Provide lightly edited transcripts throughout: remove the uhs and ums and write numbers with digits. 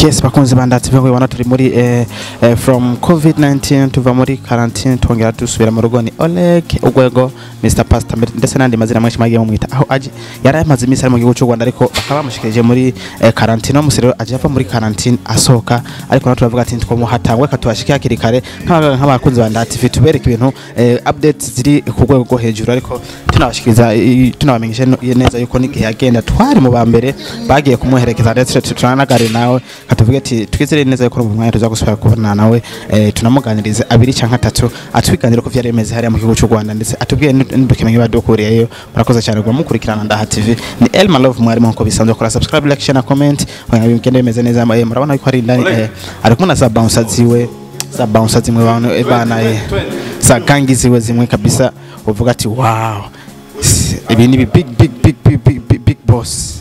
Yes, bakunzi ba Ndaha TV, nkubibona turi muri from COVID-19, tuva muri quarantine, twongera dusubira mu rugo. Ni Oleg Ugwego, Mr Pastor, ndetse n'andi mazina menshi mwagiye mumwita, aho aje yari amaze iminsi ari mu gihugu cy'u Rwanda, ariko bakaba bamushikirije muri quarantine. No rero aje ava muri quarantine asohoka, ariko natwe turavuga ati twomuhatangwe katubashike hakiri kare nk'abakunzi ba Ndaha TV, tubereke ibintu updates ziri ku rwego rwo hejuru, ariko tunabashikiriza tunabamenyesha neza yuko n'igihe yagenda twari mu ba mbere bagiye kumuherekeza, ndetse turanagare nawe katuvuge ati twizere neza yuko mu mwanya tuza gusubira kubonana nawe, tunamuganirize abiri canke atatu, atwiganire ko vyari bimeze hariya mu gihugu cy'u Rwanda, ndetse atubwiye n'udukemenye badukuriyeyo. Murakoze cyane kuba mukurikirana Ndaha TV. Ni Elma Love mwarimu, nkuko bisanzwe, kora subscribe, like, share na comment kugira ngo bigende bimeze neza. Murabona yuko hari indani, ari kumwe na za bouncer ziwe, za bouncer zimwe bana bana, za gangi ziwe zimwe kabisa, uvuga ati wow, ibi ni big big big big big big, big boss.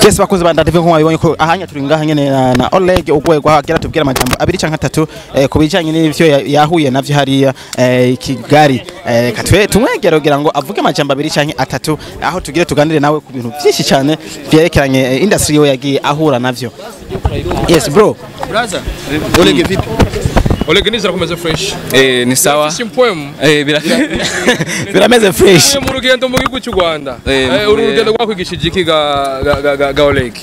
Yes, bakunzi ba Ndaha TV, nko mwabibonye ko ahanya turi ngaha nyene na Oleg Ugwego, agira tubwira amajambo abiri canke atatu ku bijanye n'ivyo yahuye navyo hariya i Kigali. Katwe tumwegera kugira ngo avuge amajambo abiri canke atatu, aho tugire tuganire nawe ku bintu byinshi cyane vyerekeranye industry yiwe yagiye ahura navyo. Yes bro. Brother, Oleg, vipi? Oleg, nizera kumeze fresh. Ni sawa. Simpwemu. Birameze fresh. Mu rugendo mu gihugu cy'u Rwanda. Uru rugendo rwakwigishije iki ga Oleg?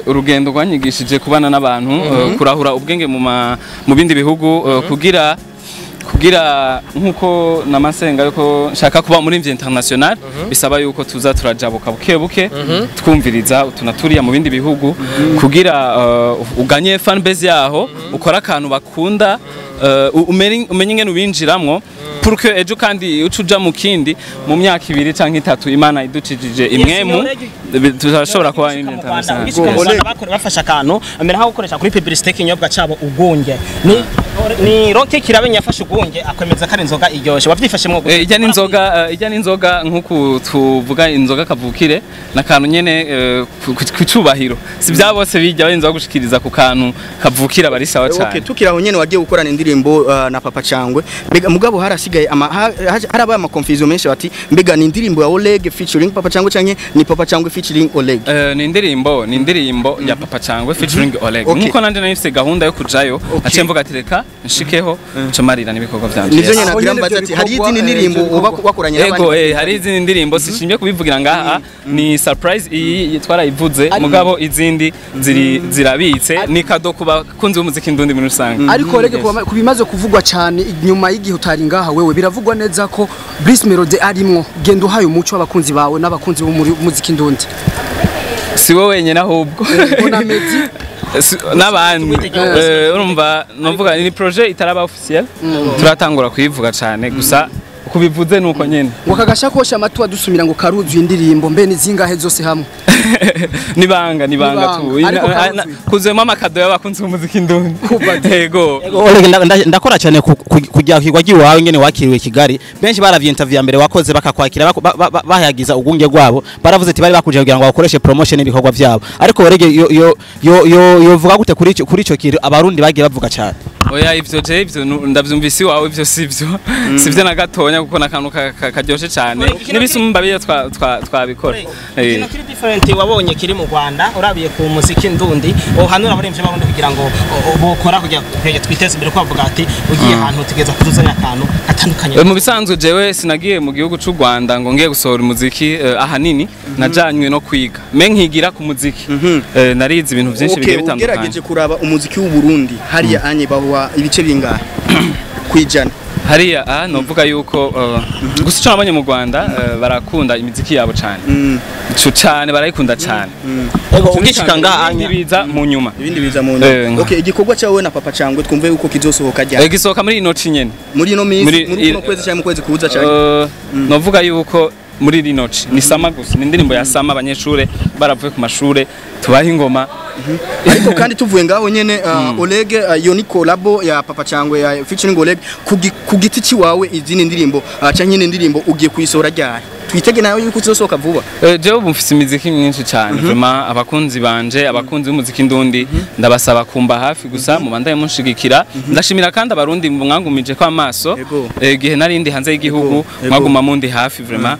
Urugendo rwanyigishije kubana n'abantu, kurahura ubwenge mu bindi bihugu, kugira nkuko namasenga yuko nshaka kuba muri mvye international, bisaba yuko tuza turajabuka buke buke, twumviriza utunaturiya mu bindi bihugu, kugira uganye fan base yaho, ukora akantu bakunda, umenye ingene ubinjiramwo, pour que ejo kandi uca uja mu kindi mu myaka 2 canke 3, Imana iducijije imwemu, tuzashobora kuba muri international. Bakore bafashe akantu amera nkaho gukoresha kuri publicité kinyobwa cabo ugunge, ni Roke Kirabenya yafashe ugunge akwemeza ko ari inzoga iryoshe, wavyifashemwo gute? Ijya n'inzoga nkuku tuvuga inzoga kavukire nakantu nyene ku cubahiro, si bya bose bijya barinza gushikiriza ku kantu kavukira, bari sawa Okay, cyane. Tukiri aho nyene, wagiye gukorana indirimbo na Papa Cangwe, mbega mugabo harasigaye ama harabaye ama confusion menshi, bati mbega ni indirimbo ya Oleg featuring Papa Cangwe canke ni Papa Cangwe featuring Oleg? Ni indirimbo ya Papa Cangwe featuring Oleg. Nkuko nanje nari gahunda yo kujayo, aciye mvuga ati reka nshikeho ncamarira n'ibikorwa vyanje. Nivyo Yes. nyene nagira mbaza ati hari izindi ndirimbo uba wakoranye n'abandi? Ego, hari izindi ndirimbo sishimye kubivugira ngaha, ni surprise. Iyi twarayivuze, mugabo izindi ziri zirabitse, ni cadeau ku bakunzi b'umuziki ndundi muri rusange. Ariko rege ku bimaze kuvugwa cyane inyuma y'igihe utari ngaha wewe, biravugwa neza ko Bruce Melody arimwo. Genda uhaye umuco w'abakunzi bawe n'abakunzi b'umuziki ndundi. Si wowe wenyine ahubwo. Bona Meddy. N'abandi. Urumva novuga ni projet itaraba officiel, turatangura kuyivuga cyane gusa. Kubivuze nuko nyene. Ngo kagashakoshi amatu adusumira ngo karuzuye indirimbo mbe ni zingahe zose hamwe? Nibanga tu. Kuzuyemo amakado y'abakunzi b'umuziki ndundi. Yego. Oleg, ndakora cyane kujya kwigwa giwawe ngene wakiriwe Kigali. Benshi baravye interview ya mbere wakoze bakakwakira bahayagiza ugunge rwabo. Baravuze ati bari bakuje kugira ngo bakoreshe promotion y'ibikorwa vyabo. Ariko Oleg yo yo yo yovuga gute kuri ico kintu abarundi bagiye bavuga cyane? Oya, ivyo je ivyo ndavyumvise iwawe, ivyo sivyo. Sivyo na gatonya kuko nakantu karyoshe cyane. N'ibisumba biyo twabikora. Ikintu kiri different wabonye kiri mu Rwanda urabiye ku muziki ndundi ohanura abaremvye barundi kugira ngo bokora kugira twiteze imbere, ko bavuga ati ugiye ahantu tugeza kuzuzanya akantu gatandukanye. Mu bisanzwe jewe sinagiye mu gihugu c'u Rwanda ngo ngiye gusohora umuziki, ahanini najanywe no kwiga me nkigira ku muziki. Narize ibintu byinshi bigiye bitandukanye. Ugerageje kuraba umuziki w'u Burundi hariya anye bahuha ibice bingahe kwijana? Hariya novuga yuko gusa ico nabonye mu Rwanda, barakunda imiziki yabo cyane. Ico cyane barayikunda cyane. Ego, ugishika ngaha ibindi biza mu nyuma. Ibindi biza mu nyuma. Okay, igikorwa cyawe na Papa Cangwe twumve yuko kizosohoka ryari? Gisohoka muri ino ci nyene. Muri ino minsi, muri kuno kwezi cyangwa mu kwezi kuza cyane? Novuga yuko muri rino ci ni sama gusa, ni indirimbo ya sama, abanyeshure baravuye ku mashure tubaha ingoma. Ariko kandi tuvuye ngaho nyene, Oleg, iyo ni collabo ya Papa Cangwe ya featuring Oleg. Ku giti ciwawe izindi ndirimbo canke nyene indirimbo ugiye kuyisohora ryari? Twitege nawe yuko uzosohoka vuba. Jewe ubu mfise imiziki myinshi cyane vraiment, abakunzi banje, abakunzi b'umuziki ndundi, ndabasaba kumba hafi gusa mubandaye munshigikira. Ndashimira kandi abarundi mwangumije ko amaso igihe narindi hanze y'igihugu, mwaguma mundi hafi vraiment,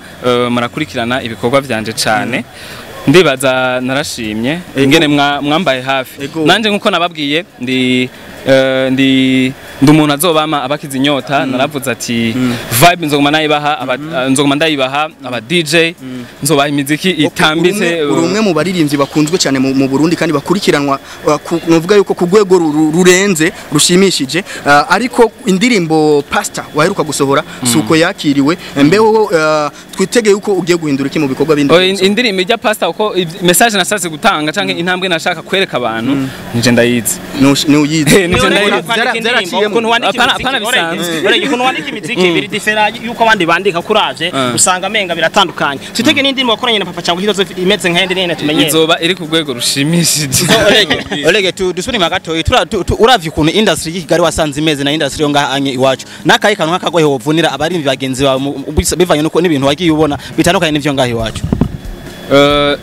murakurikirana ibikorwa vyanje cyane. Ndibaza narashimye ingene mwambaye hafi. Nanje nkuko nababwiye ndi ndi umuntu azobama abakiza inyota. Naravuze ati vibe nzoguma nayibaha, nzoguma ndayibaha aba DJ, nzobaha imiziki itambitse. Uri umwe mu baririmbyi bakunzwe cyane mu Burundi kandi bakurikiranwa, novuga yuko ku rwego rurenze rushimishije, ariko indirimbo Pastor waheruka gusohora suko yakiriwe. Mbeho twitege yuko ugiye guhindura iki mu bikorwa bindi? Indirimbo ijya Pastor, uko message nashatse gutanga canke intambwe nashaka kwereka abantu nije ndayizi. Ni uyizi. Ukuntu wandika imiziki biri difera yuko abandi bandika, kuraje usanga amenga biratandukanye. Twitege n'indirimbo wakoranye na Papa Cangwe hizo imeze nk'ayindi nyene tumenyere? Izoba iri ku rwego rushimishije. Oleg, dusubire inyuma gatoyi. Uravye ukuntu industry y'Kigali wasanze imeze na industry yo ngaha anye iwacu, n'akahe kantu nk'akagohe wovunira abarimvyi bagenzi bawe bivanye nuko n'ibintu wagiye ubona bitandukanye n'ivyo ngaha iwacu?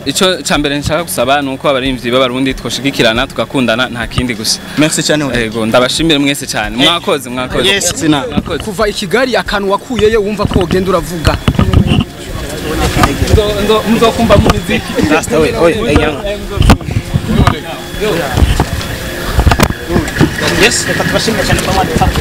Ico cambere nshaka gusaba nuko abarimvyi b'abarundi twoshigikirana tugakundana, nta kindi gusa. Merci cyane. Yego, ndabashimire mwese cyane. Mwakoze mwakoze. Yes. Kuva i Kigali akantu wakuyeyo wumva ko ugenda uravuga? Nzokumva mu muziki. Rasta we, oye, yes, reka tubashimire cyane kwa mwadufasha.